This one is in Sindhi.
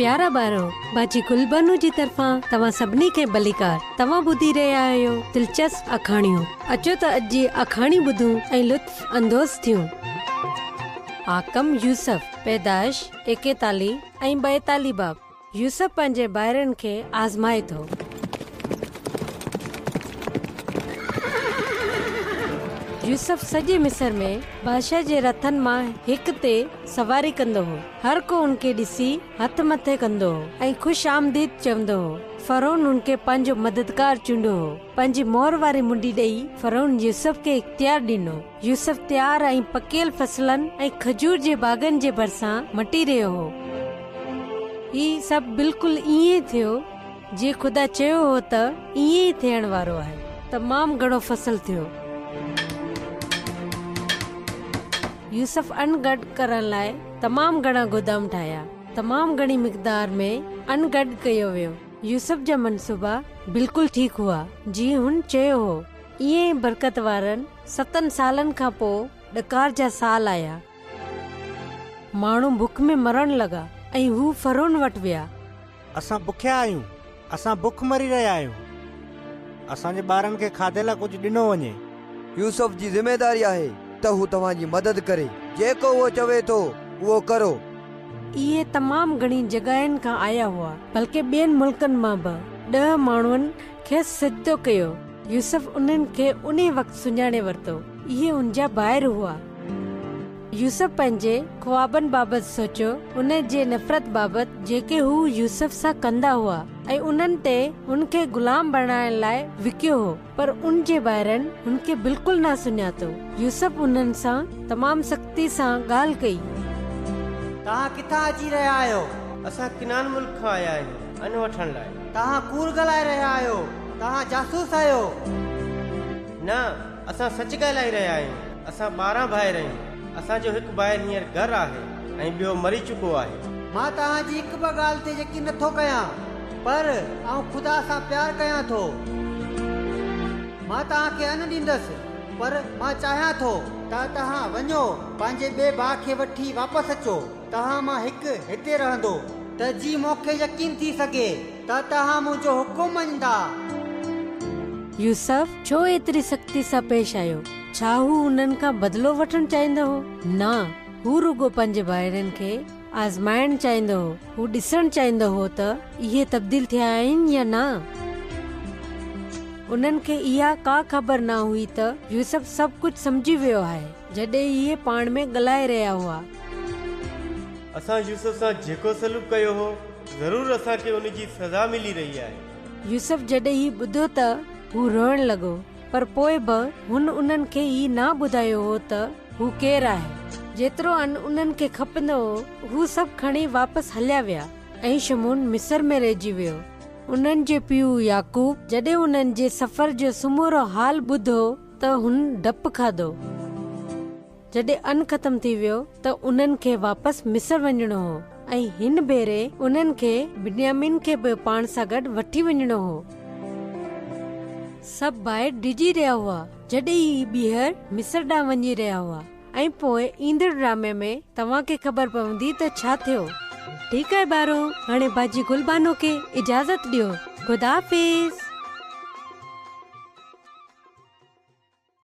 پيارا ٻارو، باجي گل بانو جي طرفان توهان سڀني کي ڀليڪار. توهان ٻڌي رهيا آهيو دلچسپ آکاڻيون. اچو ته اڄ جي آکاڻي ٻڌون ۽ لطف اندوز ٿيون. آڪم يوسف، پيدائش، ايڪيتاليهه ۽ ٻائيتاليهه باب. يوسف پنهنجي ڀائرن کي آزمائي ٿو. يوسف سڄي مصر ۾ بادشاهه جي رٿن مان هڪ تي سواري ڪندو هو. هر ڪو هن کي ڏسي هٿ مٿي ڪندو هو ۽ خوش آمديد چوندو هو. فرعون هن کي پنهنجو مددگار چونڊيو هو. پنهنجي مهر واري منڊي ڏيئي فرعون يوسف کي اختيار ڏنو. يوسف تيار ۽ پڪيل فصلن ۽ کجور جي باغن جي ڀرسان مٽي رهيو هو. هي سڀ بلڪل ائين ٿيو، جيئن خدا چيو هو ته ائين ئي ٿيڻ وارو آهي. تمام گهڻو فصل ٿيو. يوسف ان گڏ ڪرڻ لاء تمام گهڻا گودام ٺاهيا. تمام گهڻي مقدار ۾ ان گڏ ڪيو ويو. يوسف جا منصوبا بلڪل ٺيڪ هئا، جيئن هن چيو هو. ائين ئي برڪت وارن ستن سالن کان پوء ڏڪار جا سال آيا. ماڻهو بک ۾ مرڻ لڳا ۽ هو فرعون وٽ ويا. اسان بکيا آهيون، اسان بک مري رهيا آهيون. اسان جي ٻارن کي کاڌي لاء ڪجهه ڏنو وڃي. يوسف جي ذميداري آهي ته هو توهان جي مدد ڪري. جيڪو اهو چوي ٿو، اهو ڪرو. اهي تمام گهڻي جڳهين کان آيا هئا، بلڪه ٻين ملڪن مان به. ڏهه ماڻهن کيس سجدو ڪيو. يوسف انهن کي انهي وقت سڃاڻي ورتو. اهي هن جا ڀائر هئا. يوسف پنهنجي خوابن بابت سوچيو، انهن جي نفرت بابت جيڪي هو يوسف سان ڪندا هئا ۽ انهن تي هن کي غلام بڻائڻ لاء وڪيو هو. پر ان جي ڀائرن هن کي بلڪل نه سڃاتو. يوسف انهن سان تمام سختي سان ڳالهه ڪئي. توهان ڪٿان اچي رهيا آهيو؟ اسان ڪنعان ملڪ کان آيا آهيون ان وٺڻ لاء. توهان ڪوڙ ڳالهائي رهيا آهيو. توهان جاسوس آهيو. نه، اسان سچ ڳالهائي رهيا آهيون. اسان 12 ڀائر آهيون. اسان جو هڪ ڀائر هينئر گهر آهي ۽ ٻيو مري چڪو آهي. مان توهان جي هڪ به ڳالهه تي يقين نه ٿو ڪيان، پر آئون خدا سان پيار ڪيان ٿو. مان توهان کي ان ڏيندس، پر مان چاهيان ٿو ته توهان وڃو، پنهنجي ٻئي ڀاء کي وٺي واپس اچو. توهان مان هڪ هتي رهندو، ته جيئن مون کي يقين ٿي سگهي ته توهان منهنجو حڪم مڃيندا. يوسف ڇو ايتري سختي سان پيش آيو؟ ڇا هو انهن کان بدلو وٺڻ چاهيندو هو؟ نه، هو رڳو پنهنجي ڀائرن کي آزمائڻ چاهيندو هو. هو ڏسڻ چاهيندو هو ته اهي تبديل ٿيا آهن يا نه. انهن کي اها ڪا خبر نه هئي ته يوسف سڀ ڪجهه سمجهي ويو آهي. جڏهن اهي پاڻ ۾ ڳالهائي رهيا هئا. اسان يوسف سان جيڪو سلوڪ ڪيو هو، ضرور اسان کي ان جي سزا ملي رهي آهي. يوسف جڏهن هي ٻڌو ته هو روئڻ لڳو. پر پوء به هن انهن کي هي نه ٻڌايو هو ته هو ڪير آهي. جيترو ان انهن کي کپندو هو، هو سڀ کڻي واپس هليا ويا ۽ شمعون مصر ۾ رهجي ويو. انهن جي پيء يعقوب جڏهن انهن جي سفر جو سمورو حال ٻڌو ته هن ڊپ کاڌو. جڏهن ان ختم ٿي ويو ته انهن کي واپس مصر وڃڻو هو ۽ هن ڀيري انهن کي بنيامين کي به پاڻ سان گڏ وٺي وڃڻو هو. سڀ ڀائر ڊڄي رهيا هئا جڏهن هي ٻيهر مصر ڏانهن وڃي رهيا هئا ۽ پوء ايندڙ ڊرامي ۾ توهان کي خبر پوندي ته ڇا ٿيو. ٺيڪ آهي ٻارو هاڻي باجي گل بانو کي اجازت ڏيو. خدا حافظ.